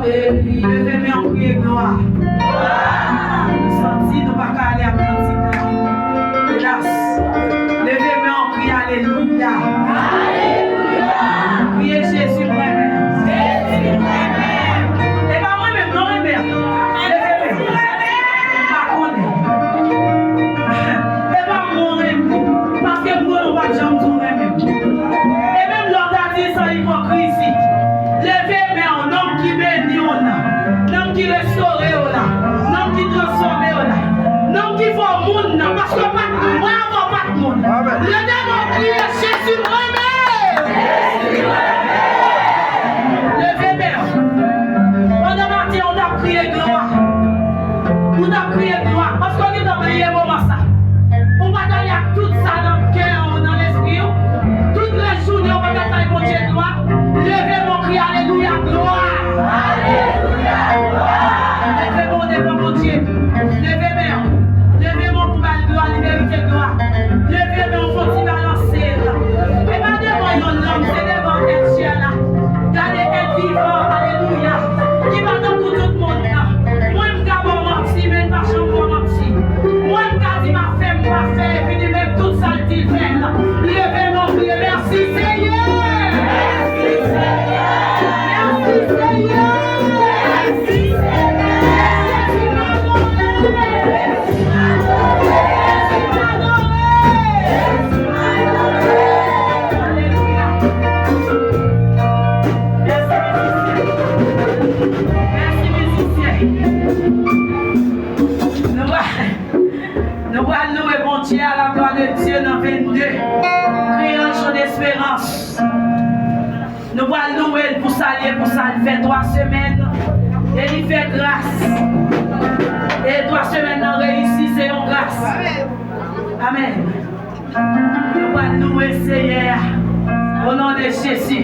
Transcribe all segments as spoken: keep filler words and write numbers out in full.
Leve men an, kriye glwa. Nou santi nou pa ka ale ak kantik la. Elas. Leve men an, kriye alelouya. Kriye Jezi m renmen. E pa mwen menm non, renmen. Leve men. M pa konnen. E pa mwen renmen. Paske m konnen w pa t janm di w renmen m. E menm lè w ta di l san ipokrizi. Leve men w, nonm ki beni w nan, nonm ki restore w la, nonm ki transfòme w la, nonm ki fè w moun nan, paske w pa t moun, mwen avè w pa t moun. Leve men w, kriye Jezi m renmen. Leve men w. Pandan maten an, w t ap kriye glwa. Ou t ap kriye glwa, paske w gentan bliye moman sa. Ou pa t ale ak tout sa nan kè w, nan lespri w. Tout rès jounen w pa t ap bay Bondye glwa. Leve men w, kriye alelouya, glwa. Alelouya, glwa. Leve men w devan Bondye. Leve men w. Leve men w pou ba l glwa, li merite glwa. Leve men w, fè yon ti balanse l. E pa devan yon lanm, se devan èt chè la. Gade èt vivan, alelouya, ki pa tankou tout moun nan. Mwen, m ka ba w manti, men l pa janm ba w manti. Mwen, m ka di m ap fè, m pa fè, epi li menm, tout sa l di l fè l. Leve men w, kriye, mèsi, Senyè. Mèsi, Senyè. Mèsi, Senyè. Mèsi, Senyè. Mèsi, Senyè. Nou pral louwe Bondye à la gloire de Dieu nan vennde. Kreyòl Jour d'Espérance. Nou pral louwe l pou sa l ye, pou sa l fè twa semèn. E li fè gras. E twa semèn nan reyisi, se yon gras. Amèn. Nou pral louwe Senyè a. O non de Jezi.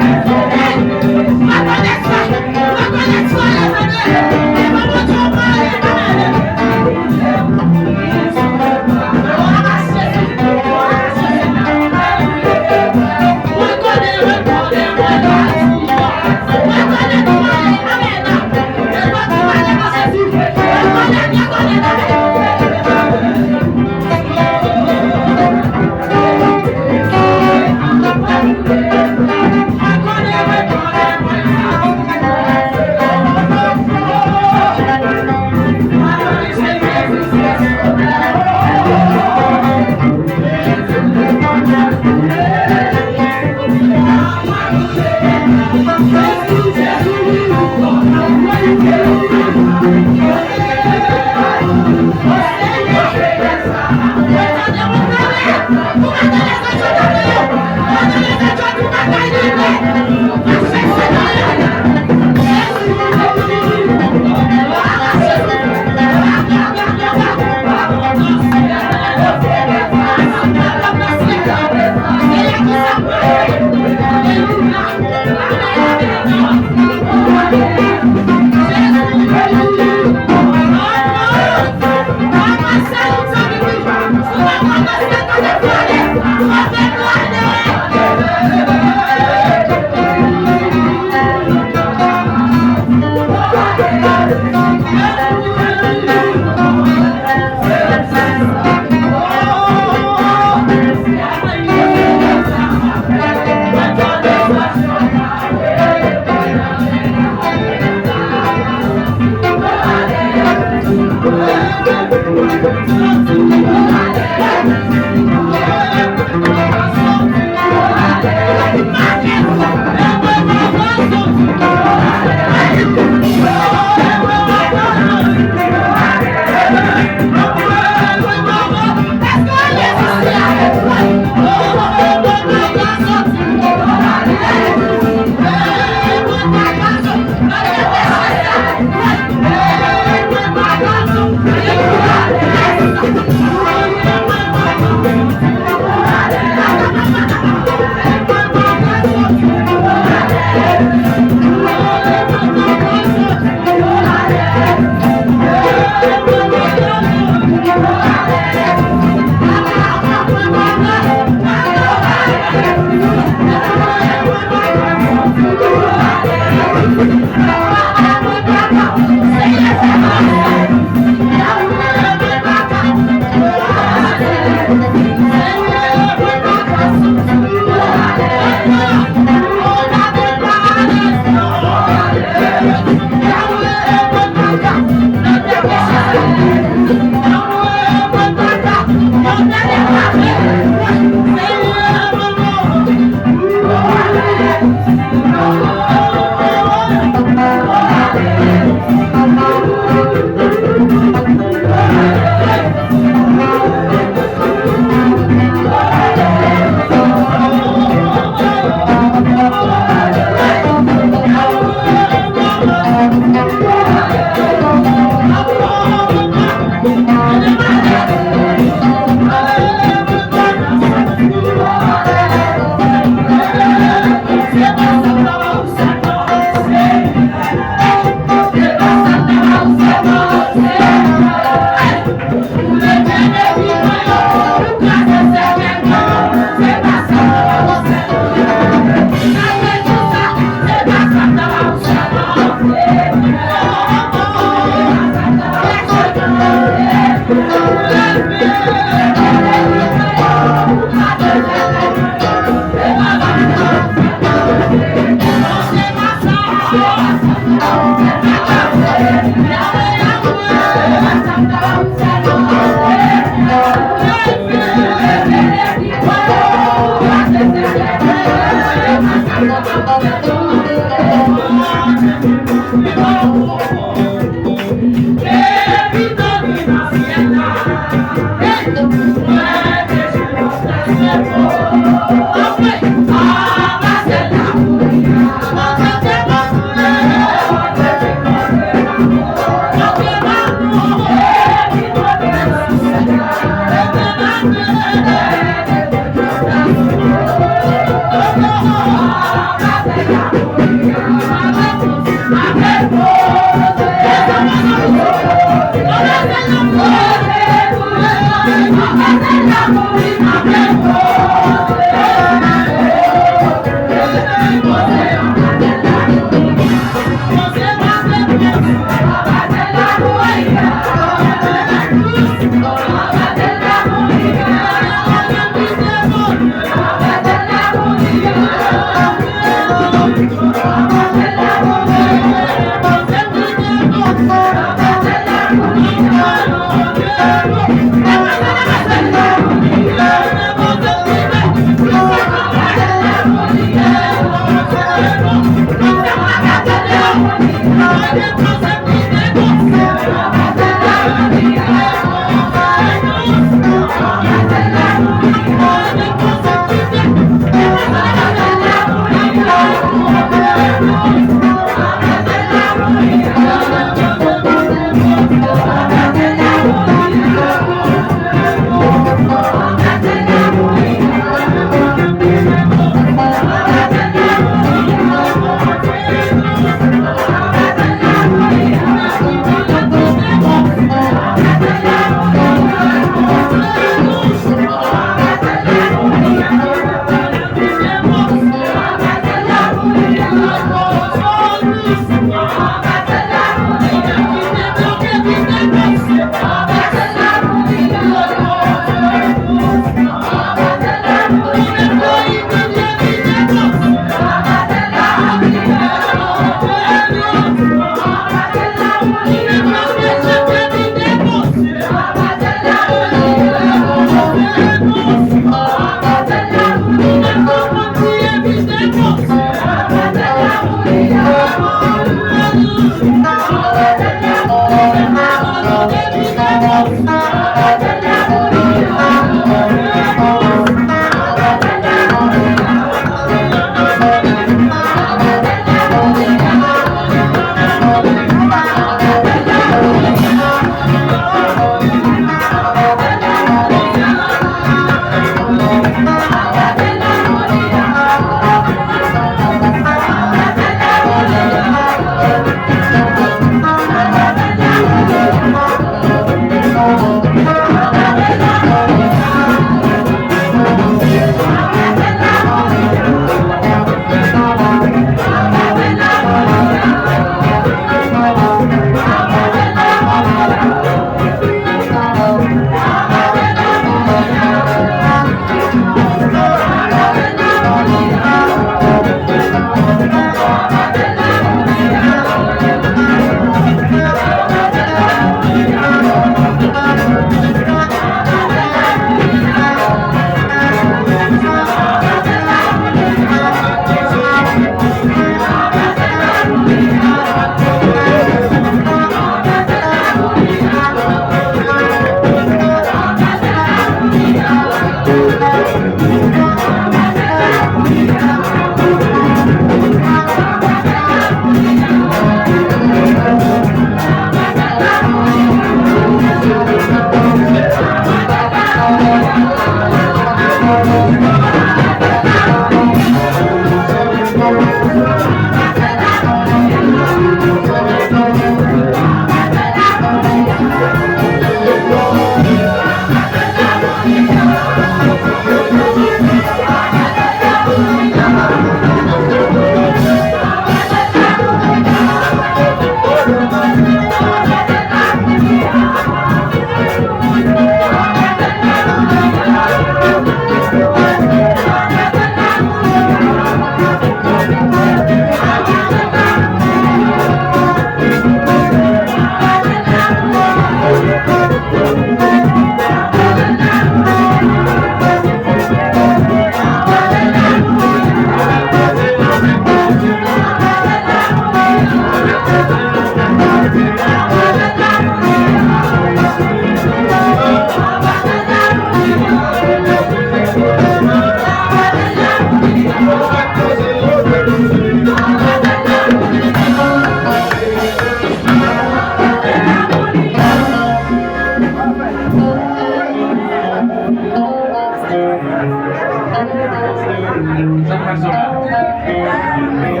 Sa k pase la?